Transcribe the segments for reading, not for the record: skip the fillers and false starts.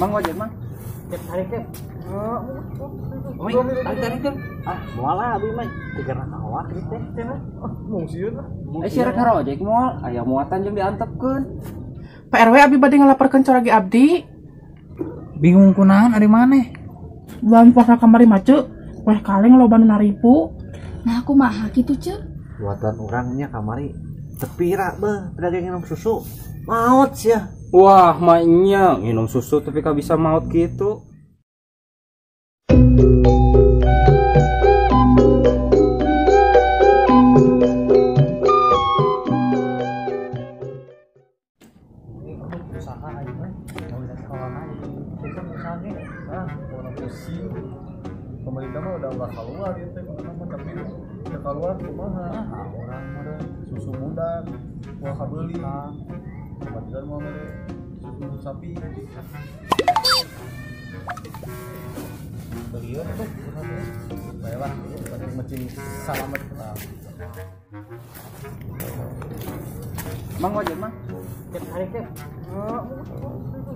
Mang wajah mang. Cek tarik cek. Oi, tarik tarik. Ah, moal lah abi mah tiga awak ieu teh. Ah, mung sieun lah. Eh sia rek ojek moal, aya muatan jeung diantepkeun. Pak RW abi bade ngalaporkeun coragi abdi. Bingung kunaon ari maneh? Bulan puasa kamari mah ceu, weh kaleng loba nu naripu. Nah aku mah kitu ceu. Buatan urangnya kamari tepira beuh pedagang minum susu. Maot sia. Wah, mainnya minum susu tapi kak bisa maut gitu. Pemerintah mah udah nggak keluar ya teh, tapi ya keluar kumaha? Orang mah susu budak, mau kabeli. Kebetulan mau beli susu sapi. Beliau tuh, baiklah, penting mencing salamet kita. Mang wajah mang, cek tarik cek.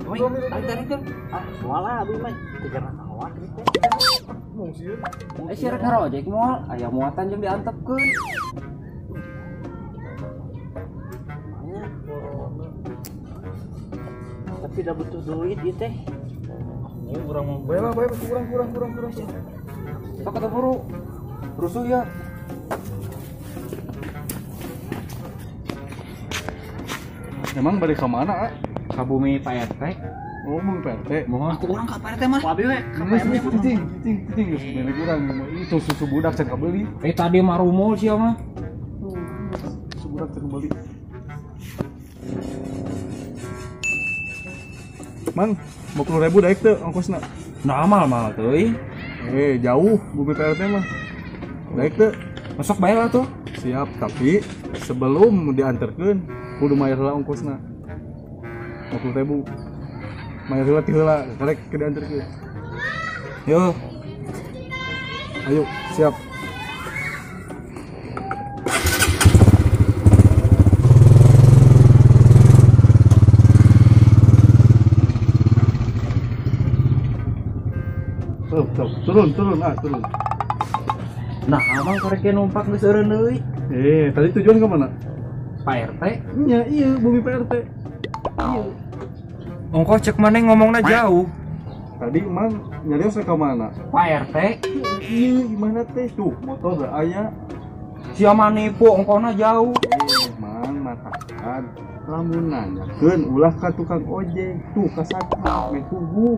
Oi, tarik tarik cek. Ah, moal lah abi mah tiga awak gitu. Mung sieun. Eh sia rek ojek moal, aya muatan jeung diantepkeun. Tapi udah butuh duit ieu teh. Oh, urang mah bae lah, bae kurang. Sok atuh buru. Rusuh ya. Emang balik ke mana, ah? Ka bumi Pak RT. Oh, bumi Pak RT. Moal aku urang ka Pak RT mah. Abi we, ka Pak RT. Cicing, geus balik urang. Itu susu budak can kabeli. Eh tadi mah rumul sia mah. Susu budak can kabeli. Mang, 50.000 daek teu ongkosna. Nah, mahal-mahal teuing. Eh, jauh bumi Pak RT mah. Daek teu. Masuk bae lah tuh. Siap, tapi sebelum diantarkeun kudu mayar heula ongkosna. 50.000. Mayar heula ti heula, karek ke diantarkeun. Yo. Ayo, siap. Tuh, turun, turun. Nah, abang karek numpak geus eureun deui. Eh, tadi tujuan ke mana? Pak RT? Iya, iya, bumi Pak RT. Iya. Ongkoh cek maneh ngomongna jauh. Tadi emang nyarios ke mana? Pak RT? Iya, gimana teh? Tuh, motor gak aya. Sia manipu ongkohna jauh. Eh, mang matakan. Lamun nanyakeun ulah ka tukang ojek. Tuh ka satpam meh tubuh.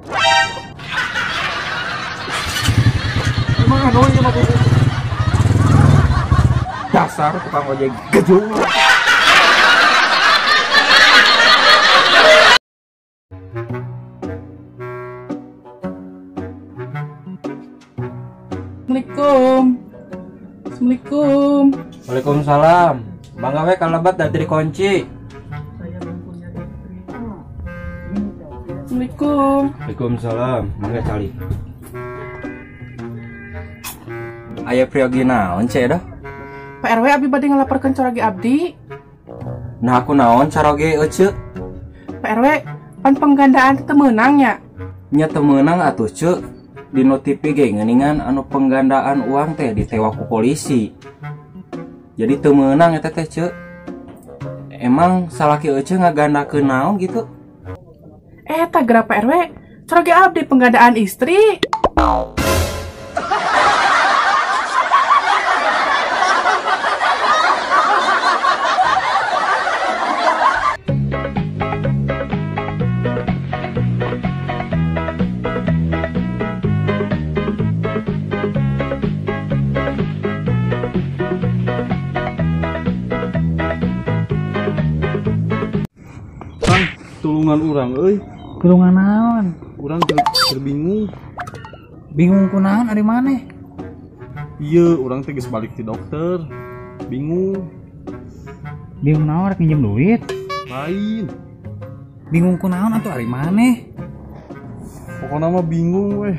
Emang anu ieu mah dasar tukang ojek gejung. Assalamualaikum. Assalamualaikum. Waalaikumsalam. Bangga we kalebat dari dikunci. Saya belum punya istri. Assalamualaikum. Waalaikumsalam. Mangga cali. Aya priyogi naon ce dah? Pak RW abi bade ngalaporkeun coragi abdi. Nah aku naon caroge ece? Pak RW, pan penggandaan teu meunang nya? Nya teu meunang atuh ce. Di TV ge geuningan anu penggandaan uang teh ditewak ku polisi. Jadi teu meunang eta teh ce. Emang salaki ece ngagandakeun naon gitu? Eta geura Pak RW, caroge abdi penggandaan istri. Tulungan urang euy. Tulungan naon? Urang terbingung. Bingung kunaon ari maneh? Iya, urang teh geus balik ti dokter. Bingung. Bingung naon rek minjem duit? Lain. Bingung kunaon atuh ari maneh? Pokona mah bingung weh.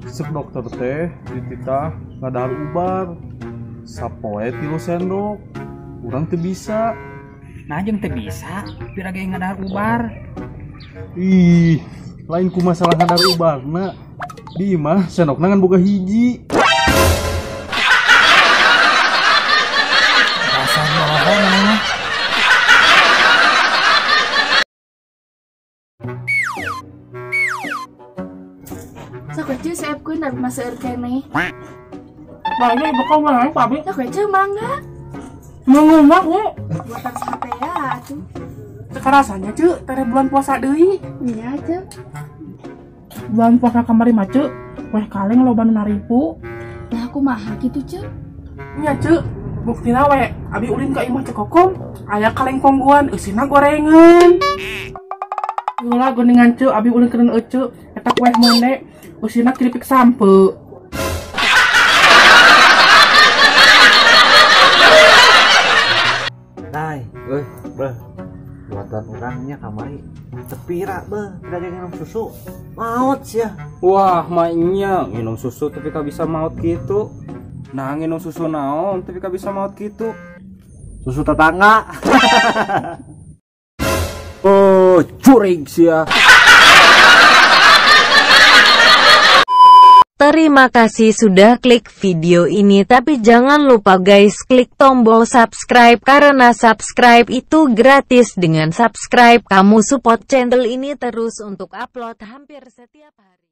Sek dokter teh dititah ngadahar ubar. Sapoe 3 sendok. Urang teu bisa. Nah jeung teu bisa, pira ge ngadahar ubar. Ih, Lain ku masalah hadar ubarna. Di imah sendokna ngan boga hiji. Dasar bohong maneh mah. Sok we Ceu seepkeun abi mah seueur keneh. Banyak bakal mana Pak Abi? Sok we Ceu mangga. Mengumah we. Buatan sate ya atuh. Rasanya Ceu, tere bulan puasa deui. Iya Ceu. Bulan puasa kamari mah Ceu, weh kaleng loba nu naripu. Nah kumaha kitu Ceu? Nya Ceu, buktina we abi ulin ka imah Ceu Kokom, aya kaleng kongguan eusina gorengan. Heula geuningan Ceu, abi ulin keun eceu, eta kueh monde eusina keripik sampe. Dai, euy, beuh. Buatan urangnya kamari tepira beuh, pedagang minum susu. Maut sia. Wah, mainnya minum susu tapi ka bisa maut gitu. Nah, minum susu naon tapi ka bisa maut gitu. Susu tetangga. Oh, curig sia. Terima kasih sudah klik video ini, tapi jangan lupa guys klik tombol subscribe karena subscribe itu gratis. Dengan subscribe kamu support channel ini terus untuk upload hampir setiap hari.